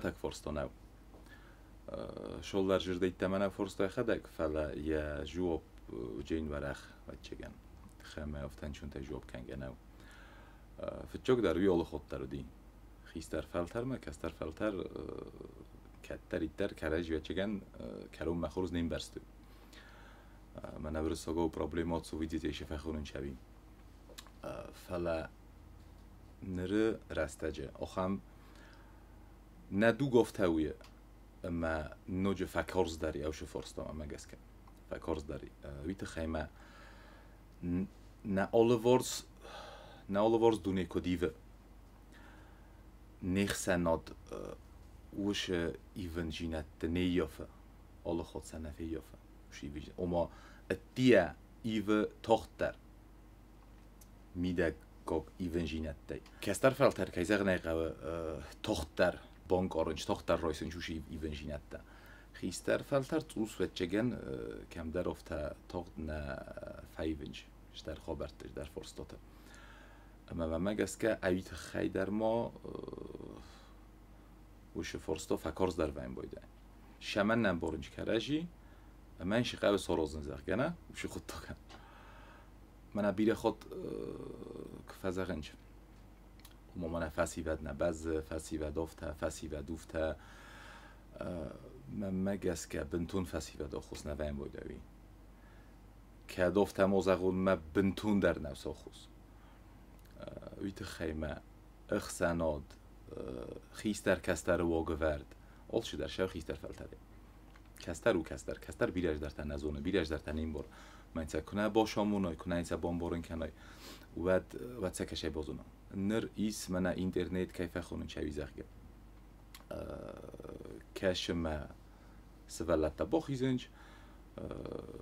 Хуымӕтӕг форсто нӕу. Шоллар зырдӕйттӕ мӕнӕ форсто йӕхӕдӕг, фӕлӕ йӕ жуоп уджейн уӕрӕх вӕччегӕн. Хӕмӕ офтӕнчунтӕй жуоп кӕнгӕ нӕу. Фыццаг дӕр уый олыхот дӕр уыди. Хистӕр фӕлтӕрмӕ, кӕстӕр фӕлтӕр кӕддӕриддӕр кӕрӕдзи вӕччегӕн кӕронмӕ хорз не мбӕрстой. Мӕнӕ уырыссагау проблема отцу видите фӕхонын чави. Фӕлӕ ныры рӕстӕджы охӕм нӕ дугофтӕ уйы ӕмӕ ноджы фӕкарздӕр еусы форстом ӕмӕ гӕсгӕ фӕкарздӕр. Уый тыххӕй мӕ нӕ алыварс дуне куыд ивы, не хсӕнад уыцы ивындзинӕдты не ййафы, алы хатт сӕ нӕ феййафы. Ома ӕддийӕ ивы тагъддӕр мидӕггаг ивындзинӕдтӕй. Кӕстӕр фӕлтӕр, кӕй зӕгъын ӕй хъӕуы, тагъддӕр банкъарынц, тагъддӕр райсынц уыцы ивындзинӕдтӕ. Хистӕр фӕлтӕр цъус вӕччегӕн кӕмдӕр афтӕ тагъд нӕ фӕивынц стӕр хабӕртты, стӕр фарстаты. Ӕмӕ мӕмӕ гӕсгӕ ӕви тыххӕй дӕр ма уыцы фарста фӕкарздӕр вӕййын байдайы. Сӕмӕн нӕ ӕмбарынц кӕрӕдзи, ӕмӕ йын хъӕуы саразын, зӕгъгӕ, нӕ уыцы хъуыддагӕн. Мӕнӕ бирӕ хатт куы фӕзӕгъынц, ома мӕнӕ фӕсивӕд нӕ бӕззы, фӕсивӕд афтӕ, фӕсивӕд уфтӕ. Мӕнмӕ гӕсгӕ бынтон фӕсивӕд аххос нӕ вӕййын байдайы. Кӕд афтӕ ма зӕгъон, мӕ бынтондӕр нӕу сӕ аххос. Уый тыххӕй мӕ ӕхсӕнад, хистӕр кӕстӕры уагӕвӕрд, алчидӕр сӕ хистӕр фӕлтӕрӕй. Кӕстӕр у кӕстӕр, кӕстӕр бирӕ здӕртӕ нӕ зоны, бирӕ здӕртӕ не мбары. Мӕн сӕ куы нӕ бацамоной, куы нӕ сӕ бамбарын кӕной, уӕд сӕ кӕсӕй базона. Ныр ис мӕнӕ интернет кӕй фӕхонынц ӕви зӕгъгӕ. Кӕсы мӕ сывӕллӕттӕ бахизынц,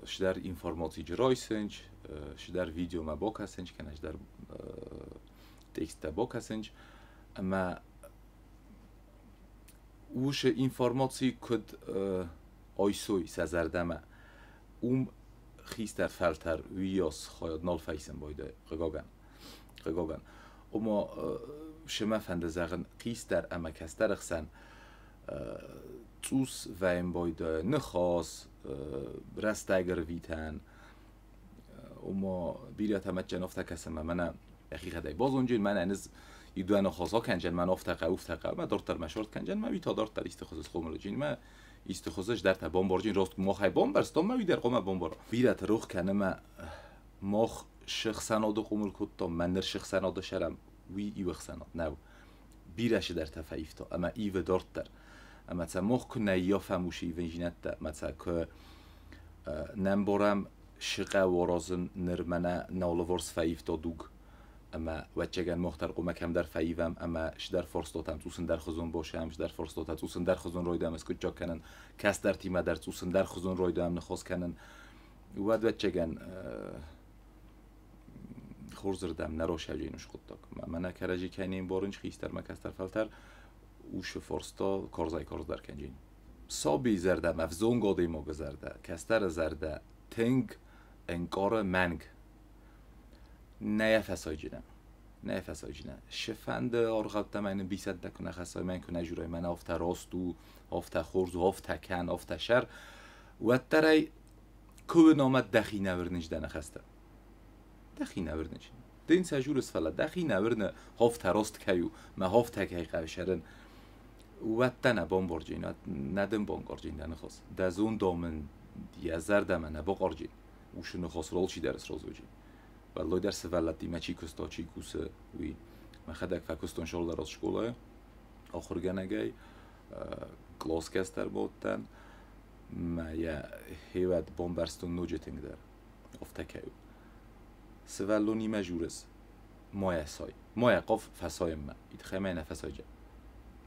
сдӕр информаци райсынц, сдӕр видеомӕ бакӕсынц, кӕнӕ сдӕр тексттӕ бакӕсынц ӕмӕ уыцы информаци куыд айсой сӕ зӕрдӕмӕ, уым хистӕр фӕлтӕр уыйас хайад нал фӕисын байдайы, хъыгагӕн. Хъыгагӕн. Ома семӕ фӕнды зӕгъын, хистӕр ӕмӕ кӕстӕры хсӕн цъус вӕййын байдайы ныхас, рӕстӕг ӕрвитӕн. Ома бирӕтӕ мӕтджын афтӕ кӕсын мӕ мӕнӕ йӕхихъӕдӕй базонджын, мӕнӕ низ идуӕны хос акӕнджын, мӕн афтӕ хъӕуы, уфтӕ хъӕуы, мӕ дарддӕр мӕ сорт кӕнджын, мӕ уый та дарддӕр исты хуызы схъомылджын, мӕ исты хуызы здӕртӕ бамбарджын, раст махӕй бамбӕрстон, мӕ уый дӕр хъуамӕ бамбара. Бирӕты рох кӕны мӕ мах сыхсӕнады хъомыл кодтам, мӕ ныр сыхсӕнады сӕрӕм, уый иу ӕхсӕнад нӕу. Бирӕ цыдӕртӕ фӕивта ӕмӕ ивы дарддӕр. Ӕмӕ цӕ мах куы нӕ ййафӕм уыцы ивындзинӕдтӕ, ӕмӕ цӕ куы нӕ ӕмбарӕм, шы хъӕуы аразын ныр мӕнӕ нӕ алыварс фӕивта дуг, ӕмӕ вӕччегӕн мах дӕр хъуамӕ кӕмдӕр фӕивӕм ӕмӕ сдӕр фарстатӕм цъус ӕндӕрхуызон басӕм, сдӕр фарстатӕ цъус ӕндӕрхуызон райдайӕм скъуыддзаг кӕнын, кӕстӕртимӕ дӕр цъус ӕндӕрхуызон райдайӕм ныхас кӕнын, уӕд вӕччегӕн хорзырдӕм нӕ росӕджы скъуыддаг. Мӕнӕ кӕрӕдзи кӕй не мбарынц хистӕрмӕ кӕстӕр фӕлтӕр, уыцы фарста карзӕй-карздӕр кӕнджын. Сабийы зӕрдӕмӕ, ӕвзонг адӕймагы зӕрдӕ, кӕстӕры зӕрдӕ тынг ӕнкъары мӕнг. Нӕ йӕ фӕсайджынӕ. Нӕ йӕ фӕсайджынӕ. Шы фӕнды аргъӕуттӕ мӕ йын бисӕдтӕ куы нӕ хӕссай, мӕн куы нӕ журай, мӕнӕ афтӕ раст у, афтӕ хорз у, афтӕ кӕн, афтӕ сӕр, уӕддӕр ӕй куы номӕ дӕхи нӕ уырныс дӕ ныхӕстӕ. Дӕхи нӕ уырныс. Дын сӕ журыс, фӕлӕ дӕхи нӕ уырны, афтӕ раст кӕй у, мӕ афтӕ кӕй хъӕуы сӕрын. Уӕд дӕ нӕ бамбарджын, нӕ дын бамбарджын дӕ ныхас. Дӕ зондамын йӕ зӕрдӕмӕ нӕ бахъарджын. Уыцы ныхас алчидӕр сразуджи. Фӕллой дӕр сывӕллӕттимӕ чи куыста, чи кусы, уый. Мӕхӕдӕг фӕкуыстон сӕлдӕрон скъолайы ахуыргӕнӕгӕй, къласгӕс дӕр бадтӕн. Мӕ йӕ хевӕд бамбӕрстон ноджы тынгдӕр. Афтӕ кӕй у. Сывӕллонимӕ журыс, ма йӕ сай. Ма йӕ хъав фӕсайынмӕ. Уый тыххӕй ма йӕ нӕ фӕсайджы.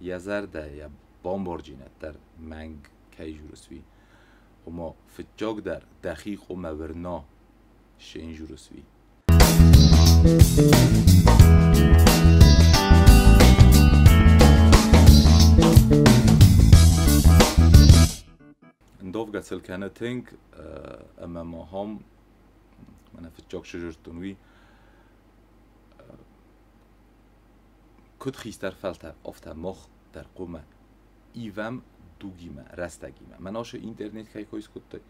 Йӕ зӕрдӕ, йӕ бамбарджинад дӕр мӕнг кӕй журыс, уый. Ома фыццагдӕр дӕхи хъуамӕ уырна, сен журыс, уый. Ндавгӕ цыл кӕны тынг ӕмӕ ма хам мӕнӕ фыццаг сызырдтон уый куыд хистӕр фӕлтӕр, афтӕ мах дӕр хъуамӕ ивӕм дугимӕ, рӕстӕгимӕ. Мӕн ашы интернет кӕй кой скодтай,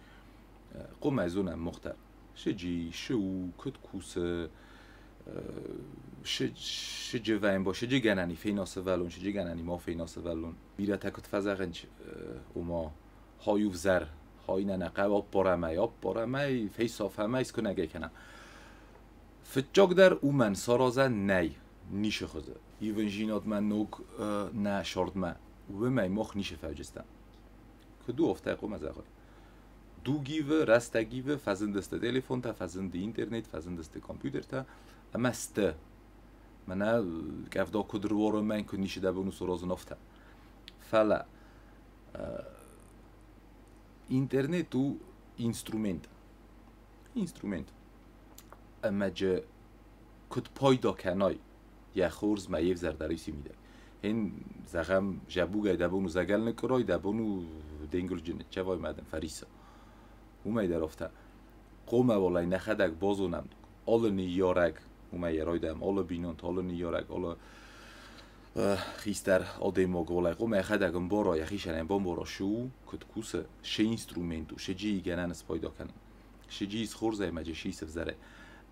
хъуамӕ зонӕм мах дӕр, шы джи, шы у, куыд кусы, шы джы вӕйын ба, шы джы гӕнӕн и фейна сывӕллон, шы джы гӕнӕн и ма фейна сывӕллон. Бирӕтӕ куыд фӕзӕгъынц, ома хай у взӕр, хай нӕ нӕ хъӕуы, аппарӕм ӕй, аппарӕм ӕй, фесафӕм ӕй, скуынӕг ӕй кӕнӕм. Фыццагдӕр уымӕн саразӕн нӕй ницы хуызы. Ивынзинадмӕ ног нӕ сӕрдмӕ, уымӕй мах ницы фӕуджыстӕм. Куыд у, афтӕ хъуамӕ зӕгъай. Дуг ивы, рӕстӕг ивы, фӕзындысты телефонтӕ, фӕзынди интернет, фӕзындысты компьютертӕ, ӕмӕ сты. Мӕнӕ къӕвда куыд руары, мӕн куыд ницы дӕ бон у саразын, афтӕ. Фӕлӕ интернет у инструмент. Инструмент. Ӕмӕ джы куыд пайда кӕнай, йӕ хорз мӕ йе взӕр дӕр исы мидӕг. Эн, зӕгъӕм, зӕбугӕй дӕ бон у зӕгӕл ныкъкъуырай, дӕ бон у денгуылджы ныччӕвай мӕ дын фӕрисса. Уымӕй дӕр афтӕ. Хъуамӕ уал ӕй нӕхӕдӕг базонӕм, алы ныййарӕг, уымӕй йӕ райдайӕм, алы бинонты, алы ныййарӕг, алы хистӕр адӕймаг уал ӕй хъуамӕ йӕхӕдӕг ӕмбара, йӕхицӕн ӕй бамбара, шы у, куыд кусы, шы инструмент у, шы джийы гӕнӕн спайда кӕнын. Шы джийы схорзӕй ӕмӕ джы ши сывзӕрӕй.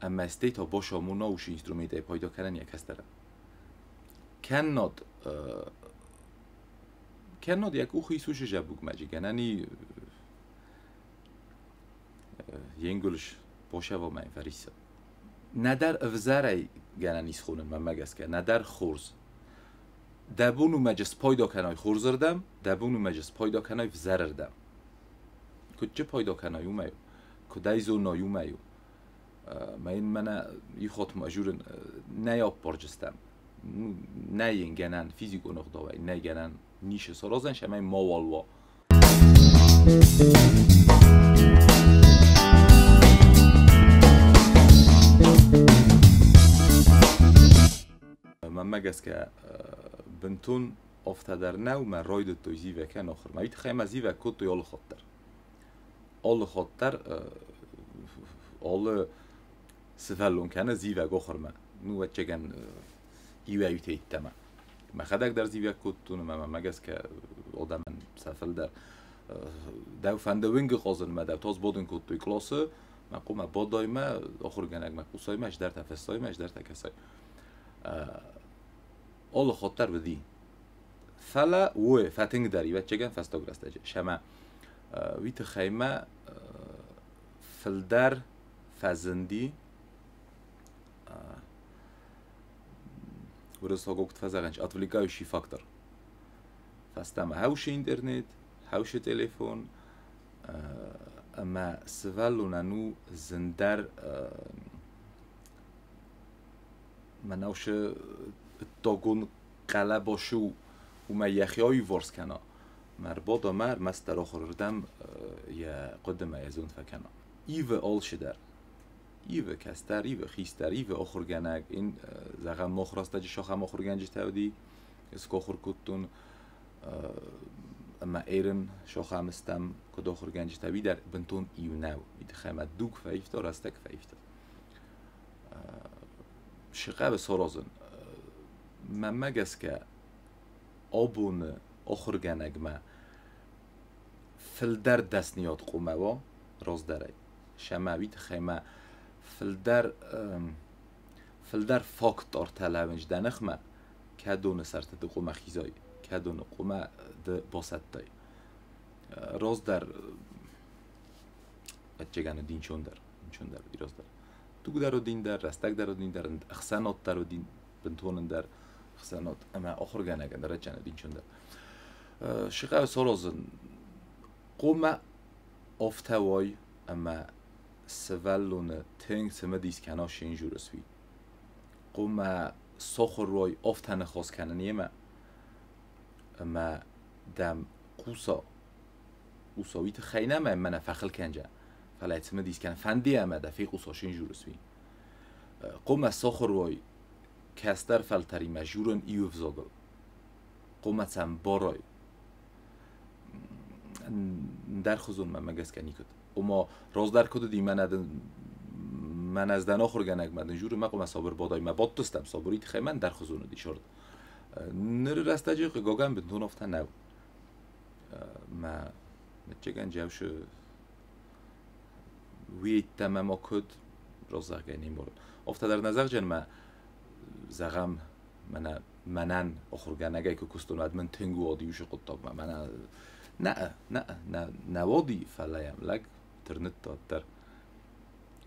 Ӕмӕ стӕй та бацамона уыцы инструментӕй пайда кӕнын йӕ кӕстӕрӕн. Кӕннод, кӕннод йӕ къухы ис уыцы зӕбугмӕ джы гӕнӕн и йе нгуылдз босӕвӕмӕ фӕрисса. Нӕдӕр ӕвзӕрӕй гӕнӕн ис хонын мӕнмӕ гӕсгӕ, нӕдӕр хорз. Дӕ бон у мӕ джы спайда кӕнай хорзырдӕм, дӕ бон у мӕ джы спайда кӕнай взӕрырдӕм. Куыд джы пайда кӕнай, уымӕй у. Куыд ӕй зонай, уымӕй у. Мӕ йын мӕнӕ ихотмӕ журын нӕ аппарджыстӕм. Нӕй йын гӕнӕн физикон ӕгъдауӕй, нӕй гӕнӕн ницы саразӕн, цӕмӕй мауал уа. Мӕнмӕ гӕсгӕ бынтон афтӕ дӕр нӕу, мӕ райдыдтой зивӕг кӕнын ахуырмӕ. Уый тыххӕй мӕ зивӕг кодтой алы хатт дӕр. Алы хатт дӕр алы сывӕллон кӕны зивӕг ахуырмӕ. Ну, ӕвӕццӕгӕн, иуӕй-иутӕ йеддӕмӕ. Мӕхӕдӕг дӕр зивӕг кодтон ӕмӕ мӕмӕ гӕсгӕ адӕмӕн сӕ фылдӕр. Дӕу фӕнды уынгы хъазынмӕ, дӕу та сбадын кодтой къласы, мӕ хъуамӕ бадаймӕ, ахуыргӕнӕгмӕ хъусаймӕ, ӕз дӕр та фӕссаймӕ, ӕз дӕр та кӕсай. Алы хатт дӕр уыди. Фӕлӕ уой фӕтынгдӕр, ӕвӕццӕгӕн, фӕстаг рӕстӕджы. Сӕмӕ уый тыххӕй мӕ фылдӕр фӕзынди уырыссагау куыд фӕзӕгъынц, отвлекающий фактор. Фӕстӕмӕ хӕусы интернет, хӕусы телефон, ӕмӕ сывӕллонӕн у зындӕр мӕнӕу шы ӕддагон хъӕлӕба шы у, уымӕй йӕхи аиуварс кӕна. Мӕ ӕрбада мӕ ӕрмӕстдӕр ахуырырдӕм йӕ хъуыдымӕ йӕ зонд фӕкӕна. Ивы алчидӕр. Ивы кӕстӕр, ивы хистӕр, ивы ахуыргӕнӕг. Ин, зӕгъӕм, мах рӕстӕджы сахӕм ахуыргӕнджытӕ уыди, скахуыр кодтон ӕмӕ ерын сахӕм стӕм, куыд ахуыргӕнджытӕ, уый дӕр бынтон иу нӕу. Уый тыххӕй мӕ дуг фӕивта, рӕстӕг фӕивта. Шы хъӕуы саразын? Мӕнмӕ гӕсгӕ, абоны ахуыргӕнӕгмӕ фылдӕр дӕсныйад хъуамӕ уа раздӕрӕй. Сӕмӕ уый тыххӕй мӕ фылдӕр фылдӕр факттӕ лӕууынц дӕ ныхмӕ, кӕдоны сӕрты ды хъуамӕ хизай, кӕдоны хъуамӕ ды басӕттай. Раздӕр ӕвӕццӕгӕн уыди ӕнцондӕр, ӕнцондӕр уыди раздӕр. Туг дӕр уыди ӕндӕр, рӕстӕг дӕр уыди ӕндӕр, ӕхсӕнад дӕр уыди бынтон ӕндӕр ӕхсӕнад ӕмӕ ахуыргӕнӕгӕн дӕр ӕвӕццӕгӕн уыди ӕнцондӕр. Шы хъӕуы саразын? Хъуамӕ афтӕ уай, ӕмӕ сывӕллоны тынг цымыдис кӕна се нжурыс, уый. Хъуамӕ сахуыр уай афтӕ ныхас кӕнын йемӕ, ӕмӕ дӕм хъуса. Хъуса уый тыххӕй нӕ, ӕмӕ мӕнӕ фӕхыл кӕнджа, фӕлӕ цымыдис кӕн, фӕнды ӕмӕ дӕ фехъуса се нжурыс, уый. Хъуамӕ сахуыр уай кӕстӕр фӕлтӕримӕ журын иу ӕвзагыл. Хъуамӕ сӕм барай. Ӕндӕрхуызон мӕнмӕ гӕсгӕ никуыд. Ома раздӕр куыд уыди, мӕнӕ дын мӕнӕ ӕз дӕн ахуыргӕнӕг, мӕ дын журы мӕ хъуамӕ сабыр бадай, мӕ бадтыстӕм сабыр, уый тыххӕй мӕ ӕндӕрхуызон уыди сырд. Ныры рӕстӕджы, хъыгагӕн, бынтон афтӕ нӕу. Мӕ ӕвӕццӕгӕн джаушы уый йеддӕмӕ ма куыд раззагӕй не мбарын. Афтӕ дӕр нӕ зӕгъджен мӕ зӕгъӕм, мӕнӕ мӕнӕн ахуыргӕнӕгӕй куы куыстон, уӕд мын тынг уади уыцы хъуыддагмӕ. Мӕнӕ нӕ, нӕ, нӕ, нӕ уади, фӕлӕ йӕм лӕг тырныдта уӕддӕр.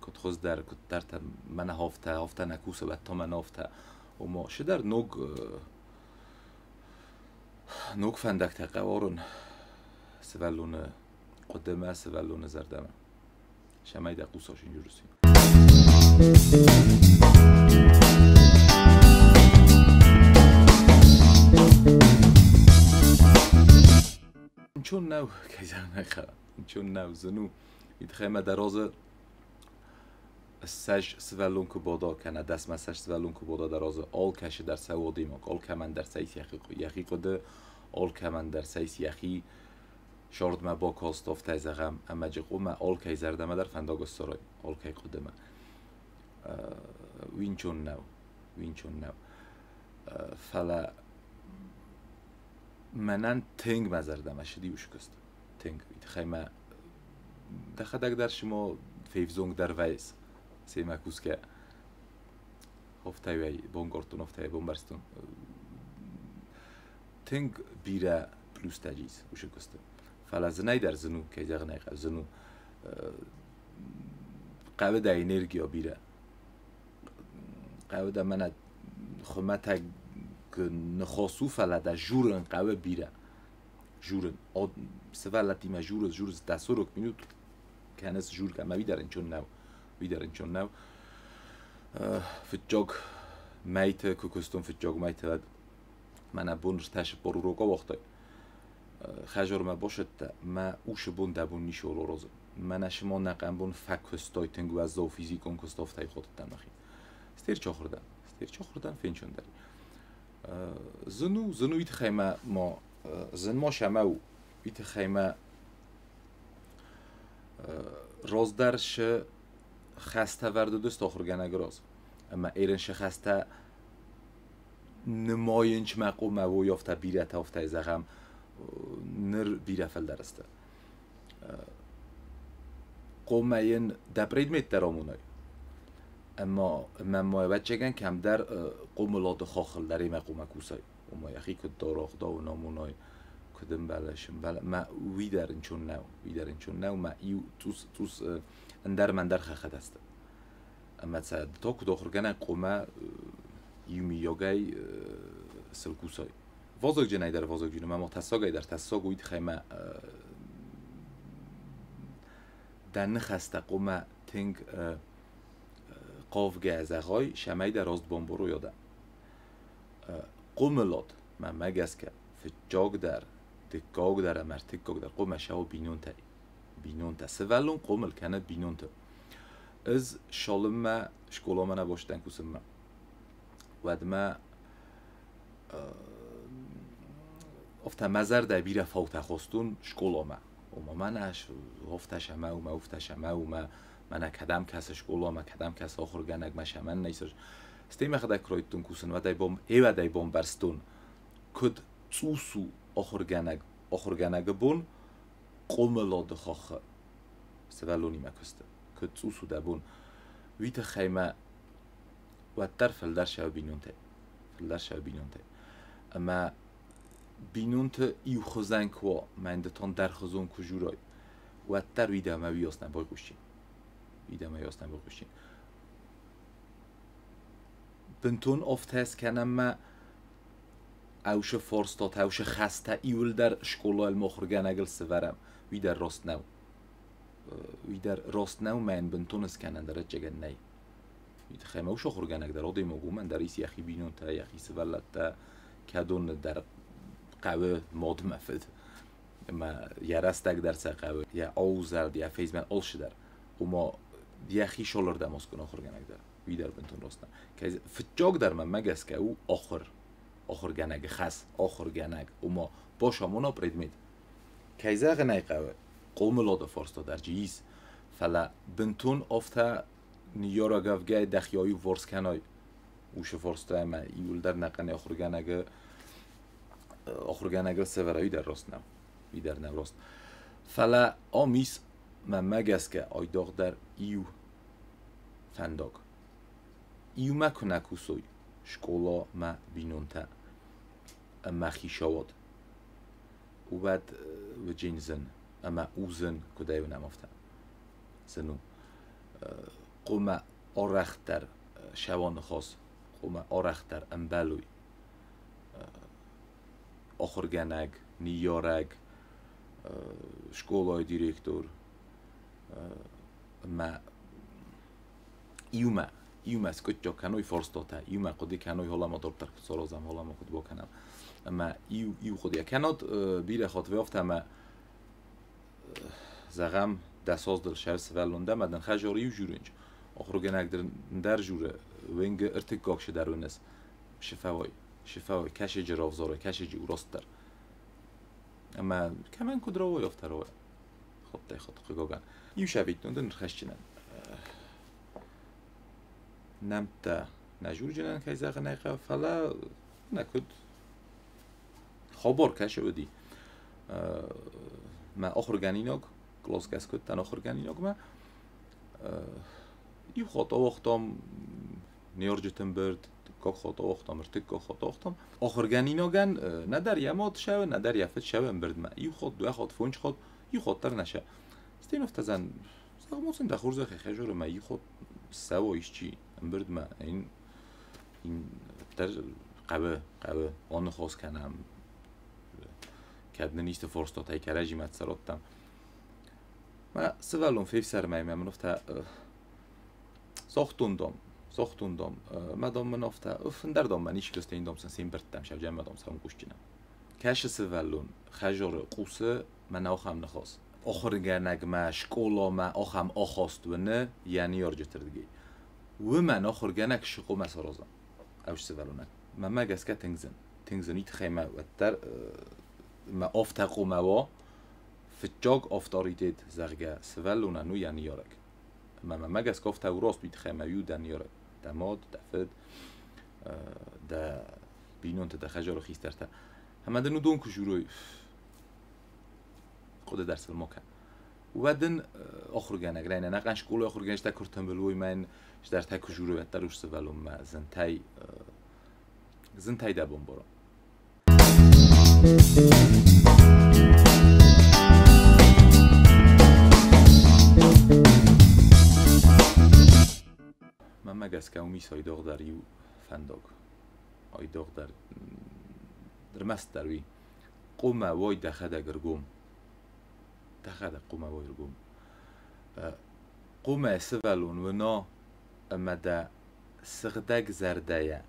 Куыд хуыздӕр, куыддӕртӕ мӕнӕ афтӕ, афтӕ нӕ кусы, уӕд та мӕнӕ афтӕ. Ома, цыдӕр ног ног фӕндӕгтӕ хъӕуы арын сывӕллоны хъуыдымӕ, сывӕллоны зӕрдӕмӕ. Цӕмӕй дӕ хъуса синджурси. Нчон нӕу, кӕй зӕгъын ӕй хъӕуы, нчон нӕу, зын у. Уый тыххӕй мӕ дӕ разы ссӕдз сывӕллон куы бада, кӕнӕ дӕсмӕ ссӕдз сывӕллон куы бада дӕ разы, алкӕцы дӕр сӕ адӕймаг, алкӕмӕн дӕр сӕ ис йӕхи хъуыды, алкӕмӕн дӕр сӕ ис йӕхи сӕрдмӕ бакаст, афтӕ зӕгъӕм, ӕмӕ джыкъумӕ алкӕй зӕрдӕмӕ дӕр фӕндаг ссарай, алкӕй хъуыдымӕ. Уый нчон нӕу, уый нчон нӕу. Фӕлӕ мӕнӕн тынг мӕ зӕрдӕмӕ ссыди уыцы куыст. Тынг. Уый тыххӕй мӕ дӕхӕдӕг дӕр симо февзонгдӕр вӕййыс семӕ кусгӕ. Афтӕ-иу ӕй бонгордтон, афтӕ-иу бамбӕрстон. Тынг бирӕ плюстӕ ис уыцы куысты. Фӕлӕ зынӕй дӕр зын у, кӕй зӕгъын ӕй хъӕуы, зын у. Хъӕуы дӕ энергия бирӕ. Хъӕуы дӕ мӕнӕ хуымӕтӕг ныхас у, фӕлӕ дӕ журын хъӕуы бирӕ. Журын. Сывӕллӕттимӕ журыс, журыс дӕ 40 минут кӕныс жургӕ, ӕмӕ уый дӕр ӕнцон нӕу. Уый дӕр ӕнцон нӕу. Фыццаг мӕйты куы куыстон, фыццаг мӕйты уӕд мӕнӕ бон 44 урок ауагътай. Хӕзормӕ басыдтӕ, мӕ усы бон дӕ бон ничиуал аразы. Мӕнӕ сымон нӕхъӕн бон фӕкуыстай тынг уӕззау физикон куыст, афтӕ хотыдтӕн мӕхи. Стерчы ахуыр дӕн, стерчы ахуыр дӕн, фенчондӕр. Зын у, зын у, уый тыххӕй мӕ ма зын ма сӕмӕ у, уый тыххӕй мӕ раздӕр шы хӕстӕ вӕрд уыдысты ахуыргӕнӕгы раз. Ӕмӕ ерын шы хӕстӕ нымайынч мӕ хъомӕ уой афтӕ бирӕтӕ афтӕ зӕгъӕм, ныр бирӕ фылдӕр сты. Хъомӕ йын дӕ предмет дӕр амонай. Ӕмӕ ӕмӕ ма ӕвӕццӕгӕн кӕмдӕр хъомылады хаххыл дӕр имӕ хъомӕ кусай. Ома йӕхи куыд дара, ӕгъдау ын амонай, куыд ӕмбӕлы, сымбӕлы. Мӕ уый дӕр ӕнцон нӕу, уый дӕр ӕнцон нӕу, мӕ иу цъус цъус ӕндӕр мӕ ӕндӕр хӕххӕдӕсты. Ӕмӕ сӕ ды та куыд ахуыргӕнӕг хъомӕ иумийагӕй сыл кусай. Вазыгджынӕй дӕр вазыгджын у, ӕмӕ тӕссагӕй дӕр тӕссаг у, уый тыххӕй мӕ дӕ ныхӕстӕ хъуамӕ тынг хъавгӕ зӕгъай, цӕмӕй дӕ раст бамбарой адӕм. Хъомылад, мӕнмӕ гӕсгӕ, фыццагдӕр, дыккагдӕр ӕмӕ ӕртыккагдӕр хъуамӕ сӕуа бинонтӕй. Бинонтӕ. Сывӕллон хъомыл кӕны бинонты. Ӕз цалынмӕ скъоламӕ нӕ бацыдтӕн кусынмӕ, уӕдмӕ афтӕ мӕ зӕрдӕ бирӕ фаутӕ хостон скъоламӕ. Ома мӕнӕ афтӕ сӕмӕ у, мӕ уфтӕ сӕмӕ у, мӕ мӕнӕ кӕдӕм кӕсы скъоламӕ, кӕдӕм кӕсы ахуыргӕнӕг, мӕ сӕмӕн нӕ исыс. Стӕй мӕхӕдӕг куы райдыдтон кусын, уӕд ӕй бом, ӕвӕдӕй бамбӕрстон, куыд цъус у ахуыргӕнӕг ахуыргӕнӕгы бон хъомылады хаххы сывӕллонимӕ куысты. Куыд цъус у дӕ бон. Уый тыххӕй мӕ уӕддӕр фылдӕр сӕ бинонтӕй. Фылдӕр сӕ бинонтӕй. Ӕмӕ бинонты иухуызӕн куы уа, мӕн ды тон дӕрхуызон куы журай, уӕддӕр уый дӕмӕ уыйас нӕ байхъусин. Уый дӕмӕ уыйас нӕ байхъусин. Бынтон афтӕ скӕнӕм мӕ ӕвшы фарстатӕ, ӕвшы хӕстӕ иуылдӕр скъолайыл махуыргӕнӕгыл сывӕрӕм, уый дӕр раст нӕу. Уый дӕр раст нӕу, мӕ йын бынтон скӕнӕн дӕр ӕцӕгӕн нӕй. Уый тыххӕй мӕ ус ахуыргӕнӕг дӕр адӕймаг уымӕн дӕр ис йӕхи бинонтӕ, йӕхи сывӕллӕттӕ, кӕдоны дӕр хъӕуы мад мӕ фыд. Ӕмӕ йӕ рӕстӕг дӕр сӕ хъӕуы, йӕ аузӕлд, йӕ фейсмӕ алцыдӕр. Ома йӕхи шолырдӕм аскъуын ахуыргӕнӕг дӕр. Уый дӕр бынтон раст нӕ. Кӕй фыццаг дӕр мӕнмӕ гӕсгӕ у ахуыр. Ахуыргӕнӕгы хӕс, ахуыргӕнӕг, ома бацамона предмет. Кӕй зӕгъын ӕй хъӕуы, хъомылады фарста дӕр ис, фӕлӕ бынтон афтӕ ныййарӕг дӕхи аиуварс кӕнай уыцы фарста ӕмӕ иуылдӕр нӕхъӕн ахуыргӕнӕгы ахуыргӕнӕгыл сӕвӕрай дӕр раст нӕу. Уый дӕр нӕу раст. Фӕлӕ ам ис, мӕнмӕ гӕсгӕ, айдагъдӕр иу фӕндаг. Иумӕ куы нӕ кусой скъола мӕ бинонтӕ ӕмӕ хицауад, уӕд уыджын зын ӕмӕ у зын, куыдӕй уынӕм, афтӕ. Зын у. Хъуамӕ арӕхдӕр сӕуа ныхас, хъуамӕ арӕхдӕр ӕмбӕлой ахуыргӕнӕг, ныййарӕг, скъолайы директор ӕмӕ иумӕ, иумӕ скъуыддзаг кӕной фарстатӕ, иумӕ хъуыды кӕной, холӕ дарддӕр куыд саразӕм, холӕ куыд бакӕнӕм. Ӕмӕ иу, иу хъуыдыйӕ кӕнӕд бирӕ хатт афтӕ ӕмӕ зӕгъӕм, 10 аздыл сӕр сывӕллон дӕ, ӕмӕ дын хӕдзары иу журынч, ахуыргӕнӕг дын ӕндӕр журы, уӕнгы ӕртыккаг дӕр уыныс, шы фӕуай, шы фӕуай, кӕсӕджы равзарай, кӕсӕджы у растдӕр. Ӕмӕ кӕмӕн куыд рауай, афтӕ рауай. Хаттӕй-хатт, хъыгагӕн. Иу сӕвиттон дын ӕрхӕсджынӕн. Нӕмттӕ нӕ журджынӕн, кӕй зӕгъын ӕй хъӕуы, фӕлӕ нӕ куыд хабар кӕсы уыди. Мӕ ахуыргӕнинаг, къласгӕс кодтан ахуыргӕнинагмӕ, иу хатт ауагътам ныййарджыты ӕмбырд, дыккаг хатт ауагътам, ӕртыккаг хатт ауагътам. Ахуыргӕнинагӕн нӕдӕр йӕ мад сӕуы, нӕдӕр йӕ фыд сӕуы ӕмбырдмӕ. Иу хатт, дыууӕ хатт, фондз хатт, иу хатт дӕр нӕ сӕ. Стӕй афтӕ зӕгъ, сын дӕ хорзӕхӕй хӕзоры мӕ иу хатт ссӕуа исчи ӕмбырдмӕ, ин дӕр хъӕуы, хъӕуы, аныхас кӕнӕм, кӕд нын исты фарстатӕй кӕрӕдзимӕ цӕрӕттам. Мӕ сывӕллон фефсӕрмӕй мӕ мын афтӕ загътон дам, загътон дам, мӕ дам мын афтӕ, ӕндӕр дам мӕ ничи гӕстӕ дам сын се мбырдтӕм сӕвджӕн мӕ дам цӕуын кусджынӕн. Кӕсы сывӕллон хӕзоры хъусы мӕнӕ ахӕм ныхас. Ахуыргӕнӕгмӕ, скъоламӕ ахӕм ахаст уыны йӕ ныййарджыты рдыгӕй. Уымӕн ахуыргӕнӕг шы хъуамӕ сараза ӕвзӕр сывӕллонӕн. Мӕнмӕ гӕсгӕ тынг зын. Тынг зын, уый тыххӕй мӕ уӕддӕр мӕ афтӕ хъуамӕ уа, фыццаг авторитет, зӕгъгӕ, сывӕллонӕн у йӕ ныййарӕг. Ӕмӕ мӕнмӕ гӕсгӕ афтӕ у раст, уый тыххӕй мӕ у дӕ ныййарӕг, дӕ мад, дӕ фыд, дӕ бинонтӕ, дӕ хӕдзары хистӕртӕ. Ӕмӕ дын уыдон куы журой, хъуыды дӕр сыл ма кӕн. Уӕд ын ахуыргӕнӕг, райнӕ ӕнӕхъӕн скъолайы ахуыргӕнджытӕ куы ртымбыл уой, мӕн сдӕртӕ куы журой, уӕддӕр ус сывӕллонмӕ зынтӕй, зынтӕй дӕ бон бара. Мӕнмӕ гӕсгӕ уым ис айдагъдӕр иу фӕндаг. Айдагъдӕр ӕрмӕстдӕр уый. Хъуамӕ уай дӕхӕдӕг ӕргом. Дӕхӕдӕг хъуамӕ уай ӕргом. Хъуамӕ сывӕллон уына ӕмӕ дӕ сыгъдӕг зӕрдӕйӕ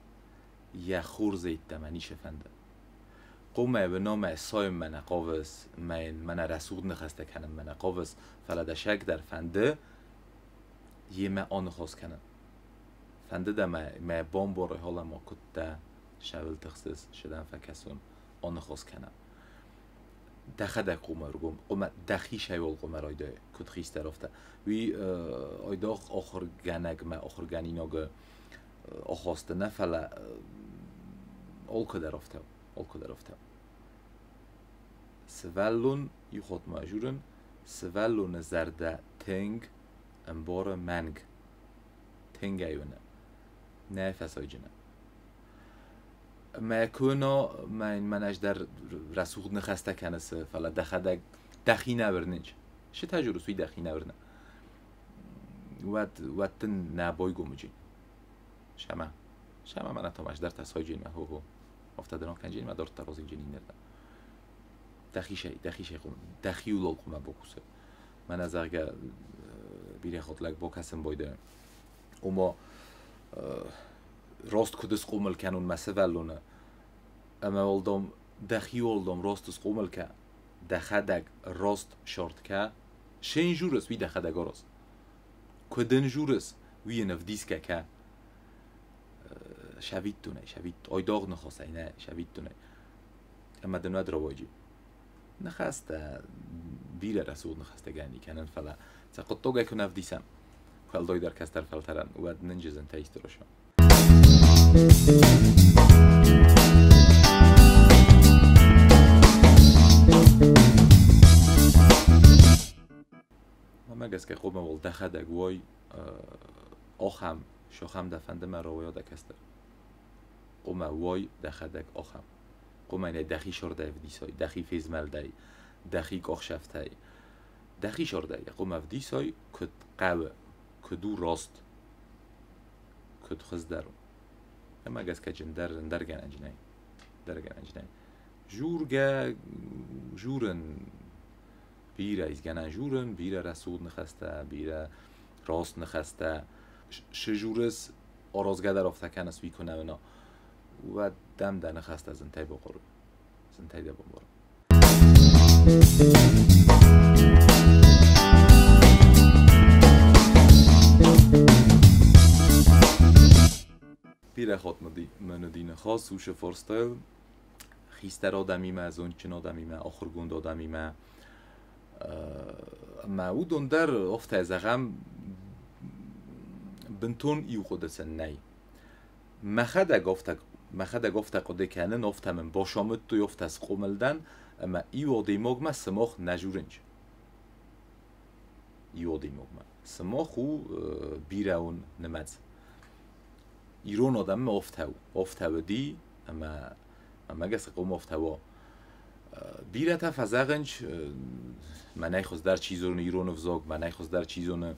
йӕ хорзы йеддӕмӕ ницы фӕнды. Хъуамӕ уына мӕ сайынмӕ нӕ хъавыс, мӕнӕ рӕсугъд ныхӕстӕ кӕнынмӕ нӕ хъавыс, фӕлӕ дӕ сӕгдӕр фӕнды йемӕ аныхас кӕнын. Фӕнды дӕ мӕ, мӕ бамбарай халӕма куыд дӕ, сӕуыл тыхсыс, шы дӕм фӕкӕсон, аныхас кӕнӕм. Дӕхӕдӕг хъуамӕ ӕргом, хъуамӕ дӕхи сӕуыл хъуамӕ райдай, куыд хистӕр, афтӕ. Уый айдагъ ахуыргӕнӕгмӕ, ахуыргӕнинагы ахасты нӕ, фӕлӕ алкӕдӕр афтӕ, алкӕдӕр афтӕ. Сывӕллон иу хатт ма журын, сывӕллоны зӕрдӕ тынг ӕмбары мӕнг. Тынг ӕй уыны. Нӕ фӕсайджыны. Мӕ куына мӕн ӕз дӕр рӕсугъд ныхӕстӕ кӕныс, фӕлӕ дӕхӕдӕг дӕхи нӕ уырнынч. Шы та журыс, уый дӕхи нӕ уырны. Уӕд, уӕд дын нӕ бойгомыджи. Шама. Шама мӕнӕ Томаш дӕр та сойджин мӕ хо-хо. Афтӕ дын кӕнджин мӕ дарддӕр розинджин иннӕрдӕм. Дӕхи дӕхи дӕхиуыл хъуамӕ бакусай. Мӕнӕ зӕгъгӕ бирӕ хатт лӕг бакӕсын байдайы. Ома раст куыд схъомыл кӕнон мӕ сывӕллоны, ӕмӕ уӕлдам дӕхи уӕлдам раст схъомыл кӕ, дӕхӕдӕг раст сард кӕ, шен журыс, уый дӕхӕдӕг араз. Куыд ын журыс, уый йын ӕвдисгӕ кӕ. Сӕвиттонӕй, сӕвитт, айдагъ ныхасӕй нӕ, сӕвиттонӕй. Ӕмӕ дын уӕд рауайджи. Ныхӕстӕ, бирӕ рӕсугъд ныхӕстӕ гӕни кӕнын, фӕлӕ сӕ хъуыддагӕй куы нӕ ӕвдисӕм, уӕлдайдӕр кӕстӕр фӕлтӕрӕн, уӕд нын зынтӕ исты роса. Мӕ гӕсгӕ хъуамӕ уал дӕхӕдӕг уай ахӕм, сахӕм дӕ фӕнды мӕ рауайа дӕ кӕстӕр. Хъуамӕ уай дӕхӕдӕг ахӕм. Хъуамӕ нӕ дӕхи сӕрдӕй ӕвдисай, дӕхи фезмӕлдӕй, дӕхи къахсӕфтӕй. Дӕхи сӕрдӕй хъуамӕ ӕвдисай, куыд хъӕуы, куыд у раст, куыд хуыздӕр у. Ӕмӕ гӕсгӕ ӕндӕр ӕндӕр гӕнӕн нӕй. Ӕндӕр гӕнӕн нӕй. Жургӕ журын бирӕ ис гӕнӕн журын, бирӕ рӕсугъд ныхӕстӕ, бирӕ раст ныхӕстӕ. Шы журыс аразгӕ дӕр афтӕ кӕныс, уый куы нӕ уына, уӕд дӕм дӕ ныхӕстӕ зынтӕй бахъарой. Зынтӕй дӕ бамбарой. Бирӕ хатт мын уыди ныхас уыцы фарстайыл хистӕр адӕмимӕ, зондджын адӕмимӕ, ахуыргонд адӕмимӕ. Ӕмӕ уыдон дӕр, афтӕ зӕгъӕм, бынтон иу хъуыды сын нӕй. Мӕхӕдӕг афтӕ хъуыды кӕнын, афтӕ мын бацамыдтой, афтӕ схъомыл дӕн, ӕмӕ иу адӕймагмӕ сымах нӕ журынч. Иу адӕймагмӕ. Сымах у бирӕон нымӕц. Ирон адӕммӕ афтӕ у. Афтӕ уыди, ӕмӕ мӕ гӕсгӕ хъуамӕ афтӕ уа. Бирӕтӕ фӕзӕгъынц, мӕнӕй хуыздӕр чи зоны ирон ӕвзаг, мӕнӕй хуыздӕр чи зоны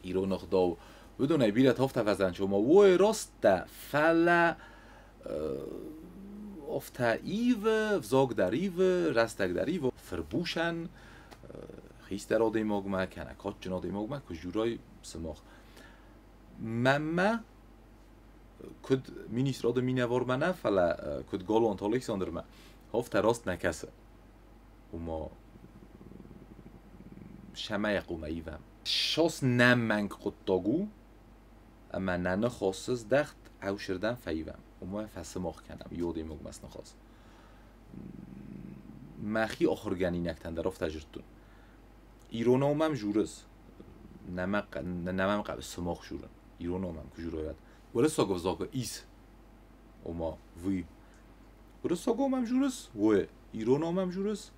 ирон ӕгъдау. Уыдонӕй бирӕтӕ афтӕ фӕзӕгъынц, ома уой раст дӕ, фӕлӕ афтӕ ивы, взаг дӕр ивы, рӕстӕг дӕр ивы. Фырбусӕн хистӕр адӕймагмӕ кӕнӕ кадджын адӕймагмӕ куы журай сымах. Мӕнмӕ куыд министрады минӕвармӕ нӕ, фӕлӕ куыд Галуанты Александрмӕ, афтӕ раст нӕ кӕсы. Ома сӕмӕй хъуамӕ ивӕм. Сос нӕ мӕнг хъуыддаг у, ӕмӕ нӕ ныхасы здӕхт ӕвзӕрдӕм фӕивӕм. Ома фӕсымах кӕнӕм иу адӕймагмӕ ныхас. Мӕхи ахуыргӕнинӕгтӕн дӕр афтӕ дзырдтон. Иронау мӕм журыс, нӕ мӕм хъӕуы сымах журын. Иронау мӕм куы журой, уӕд. Уырыссаг ӕвзагы ис, ома вы. Уырыссагау мӕм журыс, вы. Иронау мӕм журыс,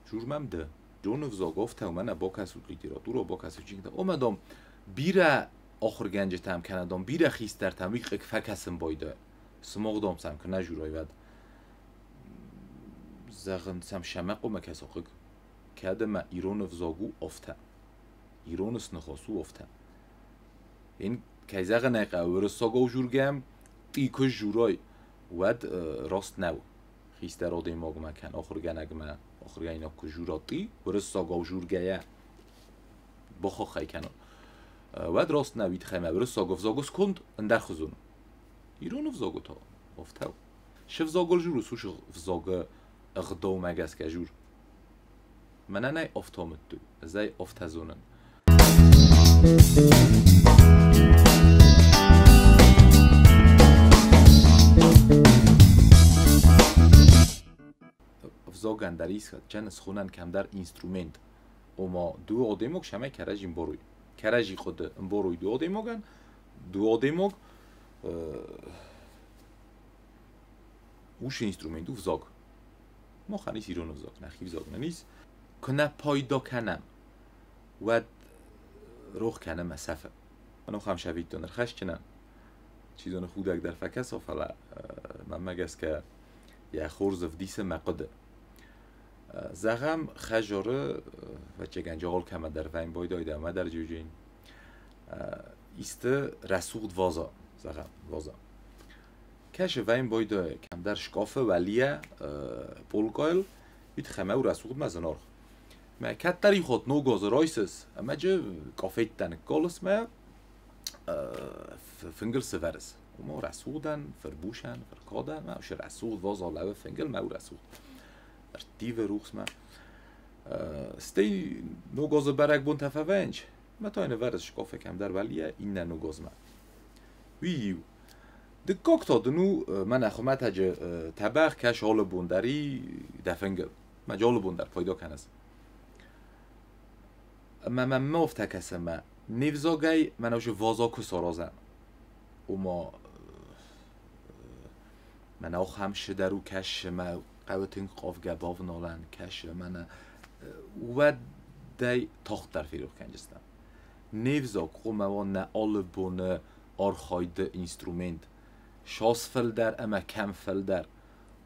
жур мӕм ды. Ирон ӕвзаг афтӕ у, мӕнӕ бакӕсут литературӕ, бакӕсут чингуытӕ. Ома, дам, бирӕ ахуыргӕнджытӕм кӕнӕ, дам, бирӕ хистӕртӕм уый хъыг фӕкӕсын байдайы. Сымах, дам, сӕм куы нӕ журай, уӕд. Зӕгъын сӕм сӕмӕ хъуамӕ кӕса хъыг. Кӕд ӕмӕ ирон ӕвзаг у афтӕ. Ирон ныхас у афтӕ. Ин кӕй зӕгъын ӕй хъӕуы, уырыссагау жургӕм тъи куы журай, уӕд раст нӕу. Хистӕр адӕймагмӕ кӕнӕ ахуыргӕнӕгмӕ ахуыргӕнинаг куы жура тъи, уырыссагау жургӕйӕ бахаххӕй кӕнон. Уӕд раст нӕу, уый тыххӕй мӕ уырыссаг ӕвзагы сконд ӕндӕрхуызон у. Ирон ӕвзагы та афтӕ у. Шы взагыл журыс, уышы взагы ӕгъдаумӕ гӕсгӕ жур. Мӕнӕ нӕй афтӕ ӕз ӕй афтӕ зонын. Взагӕн дӕр ис схонӕн кӕмдӕр инструмент. Ома дыууӕ адӕймаг сӕмӕй кӕрӕдзи ӕмбарой. Кӕрӕдзи хъуыды ӕмбарой дыууӕ адӕймагӕн, дыууӕ адӕймаг уыцы инструмент у взаг. Махӕн ис ирон ӕвзаг, нӕхи взаг нын ис. Куы нӕ пайда кӕнӕм, уӕд рох кӕнӕм мӕ сӕфы. Ахӕм сӕвиттон ӕрхӕсджынӕн, чи зоны худӕг дӕр фӕкӕса, фӕлӕ мӕнмӕ гӕсгӕ йӕ хорз ӕвдисы мӕ хъуыды. Зӕгъӕм, хӕзоры, ӕвӕццӕгӕн, алкӕмӕ дӕр вӕййын байдайда ӕмӕ дӕр джиуджин. Исты рӕсугъд ваза, зӕгъӕм, ваза. Кӕсы вӕййын байдайы кӕмдӕр скъафы уӕлийӕ полкъайыл, уый тыххӕй мӕ у рӕсугъд мӕ зынаргъ. Мӕ кӕддӕр хатт ног азы райсыс ӕмӕ джы къафеттӕ ныккалыс мӕ фынгыл сывӕрыс. Ома рӕсугъдӕн, фырбусӕн, фыркадӕн, мӕ уышы рӕсугъд ваза лӕууы фынгыл, мӕ у рӕсугъд. Ӕрттивы рухсмӕ. Стӕй ног азы бӕрӕгбонтӕ фӕвӕййынц, мӕ та йын ӕвӕрыс скъафы кӕмдӕр уӕлийӕ иннӕ ног азмӕ. Уый иу. Дыккаг та дын у мӕнӕ хуымӕтӕджы тӕбӕгъ кӕс алы бон дӕр и дӕ фынгыл. Мӕ алы бон дӕр пайда кӕныс. Ӕмӕ мӕм ма афтӕ кӕсы, ӕмӕ не взагӕй мӕнӕ уышы ваза куы саразӕм, ома мӕнӕ ахӕм шыдӕр у кӕсы, мӕ хъӕуы тынг хъавгӕ бавналӕн кӕсы, мӕнӕ уӕд Удӕй тагъддӕр ферох кӕнджыстӕм. Не взаг хъуамӕ уа нӕ алы боны архайды инструмент. Цас фылдӕр ӕмӕ кӕм фылдӕр,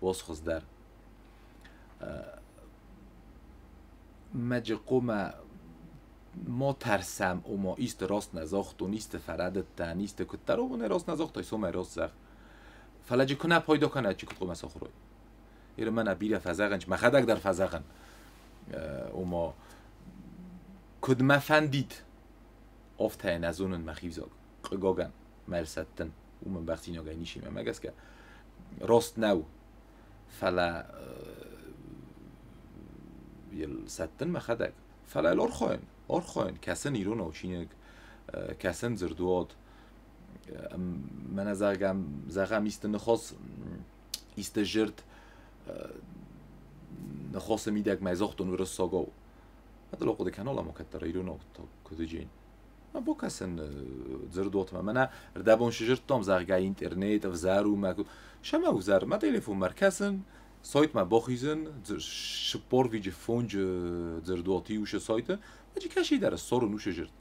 уас хуыздӕр. Мӕджы хъуамӕ ма тӕрсӕм, ома исты раст нӕ загътон, исты фӕрӕдыдтӕн, исты куыддӕр, ома раст нӕ загътай, цомай раст зӕгъ. Фӕлӕ джы куы нӕ пайда кӕна, чи куыд хъуамӕ сахуыр уой? Иры мӕнӕ бирӕ фӕзӕгъынц, мӕхӕдӕг дӕр фӕзӕгъын, ома куыд мӕ фӕндид, афтӕ нӕ зонын мӕхи взаг. Хъыгагӕн, мӕ сӕттын, уымӕн бӕхцинагӕй ничи мӕ гӕсгӕ. Раст нӕу, фӕлӕ йыл сӕттын мӕхӕдӕг. Фӕлӕ йыл архайын, архайын, кӕсын иронау чиныг, кӕсын дзырдуат. Мӕнӕ зӕгъӕм, зӕгъӕм исты ныхас, исты зырд ныхасы мидӕг мӕ загътон уырыссагау. Мӕ ахъуыды кӕнон, ӕмӕ кӕддӕр иронау куыд уыджин. Мӕ бакӕсын дзырдуатмӕ. Мӕнӕ рдӕбон сызырдтам, зӕгъгӕ, интернет ӕвзӕр у, мӕ сӕмӕ ӕвзӕр. Мӕ телефонмӕ ӕркӕсын, сайтмӕ бахизын, 45 фонджы дзырдуаты иу сайты, ӕмӕ кӕсидӕр ссарын уыцы зырд.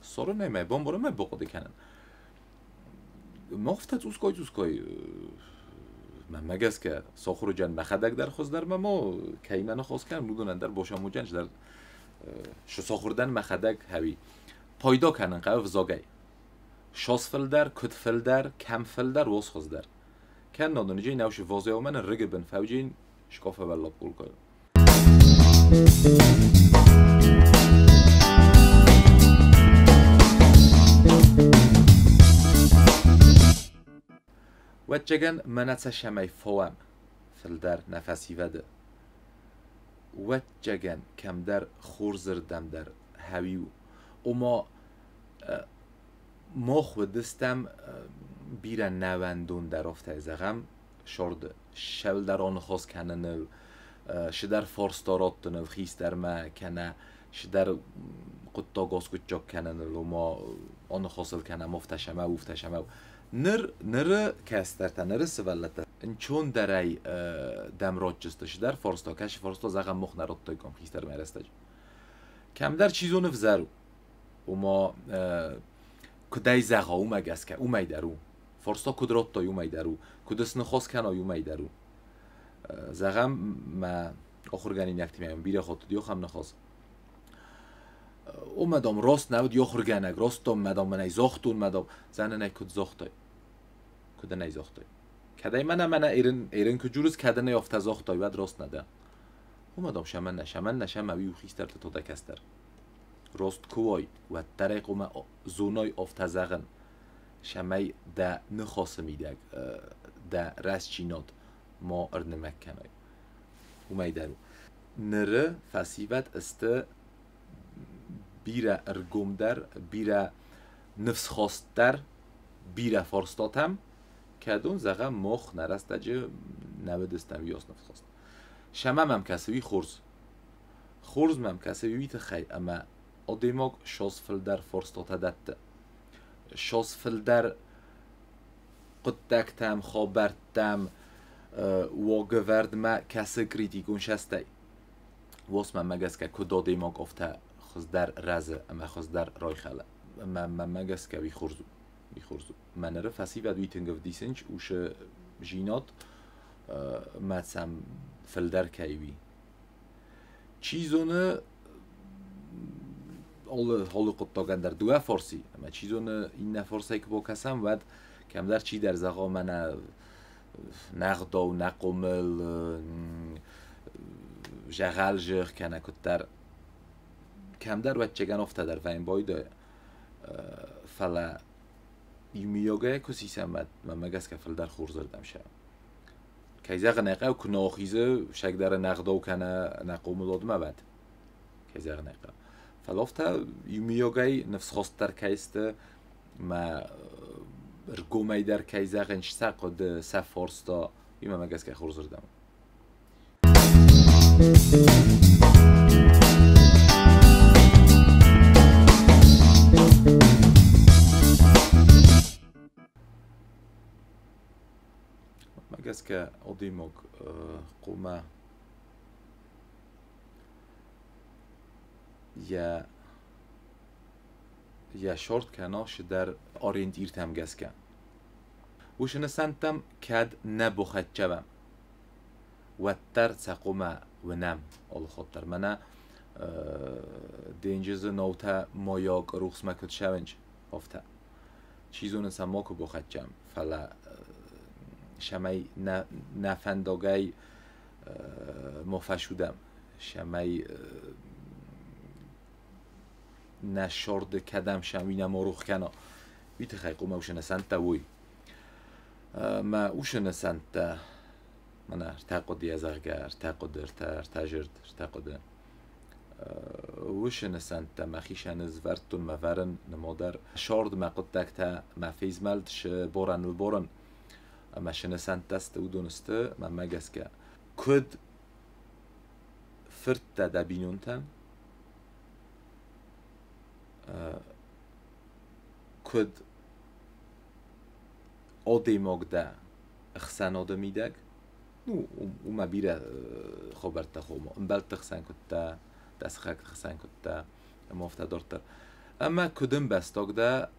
Ссарын ӕй мӕ бамбарын, мӕ бахъуыды кӕнын. Мах та цъусгай-цъусгай мӕнмӕ гӕсгӕ сахуыр уыдзӕн мӕхӕдӕг дӕр хуыздӕр мӕ ма кӕимӕ ныхас кӕнын, уыдонӕн дӕр басамудзӕн дӕр сахуыр дӕн мӕхӕдӕг хӕуи. Пайда кӕнын хъӕуы взагӕй. Цас фылдӕр, куыд фылдӕр, кӕм фылдӕр, уас хуыздӕр. Кӕннод ын нӕу вазӕумӕн рыгы бын фӕуджин скъофӕвӕллад къулкъыл. Уӕдчегӕн мӕнӕ цӕсӕмӕй фауӕм фылдӕр нӕ фӕсивӕды. Уӕдчегӕн кӕмдӕр хорзырдӕмдӕр хӕуиу. Ома мах уыдыстӕм бирӕ нӕуӕндондӕр, афтӕ зӕгъӕм, сӕрды сӕлдӕр аныхас кӕныныл, цыдӕр фарста раттыныл хистӕрмӕ кӕнӕ цыдӕр хъуыддаг аскъуыддзаг кӕныныл, ома аныхасыл кӕнӕм афтӕ сӕмӕ, уфтӕ сӕмӕ. Ныр ныры кӕстӕртӕ, ныры сывӕллӕттӕ ӕнцондӕрӕй дӕм ратджысты цыдӕр фарста, кӕцы фарста зӕгъӕм мах нӕ радтаиккам хистӕрмӕ рӕстӕджы. Кӕмдӕр чи зоны ӕвзӕр у, ома куыдӕй зӕгъа, уымӕ гӕсгӕ, уымӕй дӕр у. Фарста куыд радтай, уымӕй дӕр у. Куыд сныхас кӕнай, уымӕй дӕр у. Зӕгъӕм, мӕ ахуыргӕнинӕгтимӕ бирӕ хатт уыди ахӕм ныхас. О, мадам, раст нӕ уыд ахуыргӕнӕг, раст дам, мадам, мӕнӕй загътон, мадам. Зӕнӕн ӕй куыд загътай? Куыд ын ӕй загътай? Кӕдӕй мӕнӕ мӕнӕ ерын, ерын куы джурыс, кӕд ын ӕй афтӕ загътай, уӕд раст нӕ дӕ. О, мадам, сӕмӕн нӕ, сӕмӕн нӕ, сӕмӕ уый у хистӕрты то дӕ кӕстӕр. Раст куы уай, уӕддӕр ӕй хъуамӕ зоной афтӕ зӕгъын, цӕмӕй дӕ ныхасы мидӕг дӕ рӕстдзинад ма ӕрнымӕг кӕнай. Уымӕй дӕр у. Ныры фӕсивӕд сты бирӕ ӕргомдӕр, бирӕ ныфсхастдӕр, бирӕ фарстатӕм, кӕдон, зӕгъӕм, мах нӕ рӕстӕджы нӕ уыдыстӕм уыйас ныфсхаст. Сӕмӕ мӕм кӕсы уый хорз. Хорз мӕм кӕсы уый тыххӕй, ӕмӕ адӕймаг цас фылдӕр фарстатӕ дӕтты, цас фылдӕр хъуыддӕгтӕм, хабӕрттӕм, уагӕвӕрдмӕ кӕсы критикон цӕстӕй. Уас мӕмӕ гӕсгӕ куыд адӕймаг афтӕ хуыздӕр рӕзы ӕмӕ хуыздӕр райхӕлы. Ӕмӕ мӕмӕ гӕсгӕ уый хорз у. Уый хорз у. Мӕ ныры фӕсивӕд уый тынг ӕвдисынц, усы зинад мӕ сӕм фылдӕр кӕй уи. Чи зоны, алы, алы хъуыддагӕн дӕр дыууӕ фарси, ӕмӕ чи зоны, иннӕ фарсӕй куы бакӕсӕм, уӕд кӕмдӕр чидӕр зӕгъа, мӕнӕ нӕ гъдау, нӕ хъомыл, зӕгъӕлзых кӕнӕ куыддӕр. Кӕмдӕр уӕдчегӕн афтӕ дӕр вӕййын байдайы. Фӕлӕ иумийагӕй куы сисӕм, мӕнмӕ гӕсгӕ фылдӕр хорзырдӕм сӕ. Кӕй зӕгъын ӕй хъӕуы, куы нӕ ахизы, сӕгдӕр ӕнӕгъдау кӕнӕ ӕнӕхъомыладмӕ уӕд. Кӕй зӕгъын ӕй хъӕуы. Фӕлӕ афтӕ иумийагӕй ныфсхастдӕр кӕй сты, мӕ ргомӕй дӕр кӕй зӕгъын сӕ хъуыды, сӕ фарста, уый мӕнмӕ гӕсгӕ хорзырдӕм. Мӕ гӕсгӕ адӕймаг хъуамӕ Йӕ йӕ шорт кӕна шыдӕр ориентиртӕм гӕсгӕ. Уышы нысӕнттӕм кӕд нӕ бохӕччӕвӕм, уӕддӕр сӕ хъумӕ уынӕм алыхатт дӕр. Мӕнӕ денджызы наутӕ маяк рухсмӕ куыд сӕвынч, афтӕ. Чи зоны сӕ макуы бохӕччӕм, фӕлӕ сӕмӕй нӕ фӕндагӕй ма фӕсудӕм, сӕмӕй нӕ сӕрды кӕдӕм сӕм уый нӕ ма рох кӕна. Уый тыххӕй хъуамӕ уышы нысӕнттӕ уой. Мӕ уышы нысӕнттӕ мӕнӕ ӕртӕ хъуыдыйӕ зӕгъгӕ, ӕртӕ хъуыды, ӕртӕ, ӕртӕ зырд, ӕртӕ хъуыды. Уышы нысӕнттӕ мӕхицӕн ӕзвӕрдтон мӕ вӕрын нымодӕр. Сӕрд мӕ хъуыддӕгтӕ, мӕ фезмӕлд шы борӕныл борын. Ӕмӕ шы нысӕнттӕ сты, уыдон сты, мӕнмӕ гӕсгӕ. Куыд фырттӕ дӕ бинонтӕн, куыд адӕймаг дӕ ӕхсӕнады мидӕг, ну, уымӕ бирӕ хабӕрттӕ хома. Ӕмбӕлтты хсӕн куыдтӕ, дӕ сыхӕгты хсӕн куыдтӕ, ӕмӕ афтӕ дарддӕр. Ӕмӕ куыд ӕмбӕстаг дӕ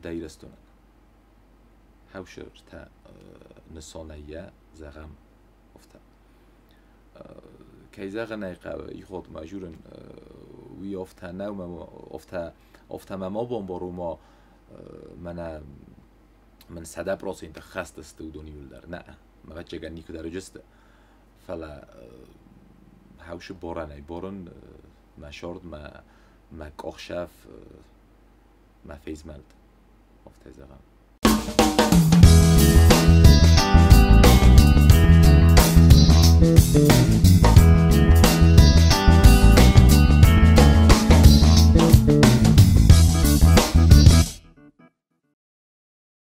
дӕ Ирыстонӕн? Хӕвсыртӕ нысанӕй йӕ зӕгъӕм, афтӕ. Кӕй зӕгъын ӕй хъӕуы, ихот ма журын, уый афтӕ нӕу, афтӕ, афтӕ мӕ ма бамбару ма мӕнӕ мын 100% ххӕст сты уыдон иуылдӕр. Нӕ, ӕвӕццӕгӕн никуыдӕр уыдысты. Фӕлӕ хӕусы борӕнӕй борын мӕ сорд, мӕ, мӕ къохсӕф, мӕ фезмӕлд, афтӕ зӕгъӕм.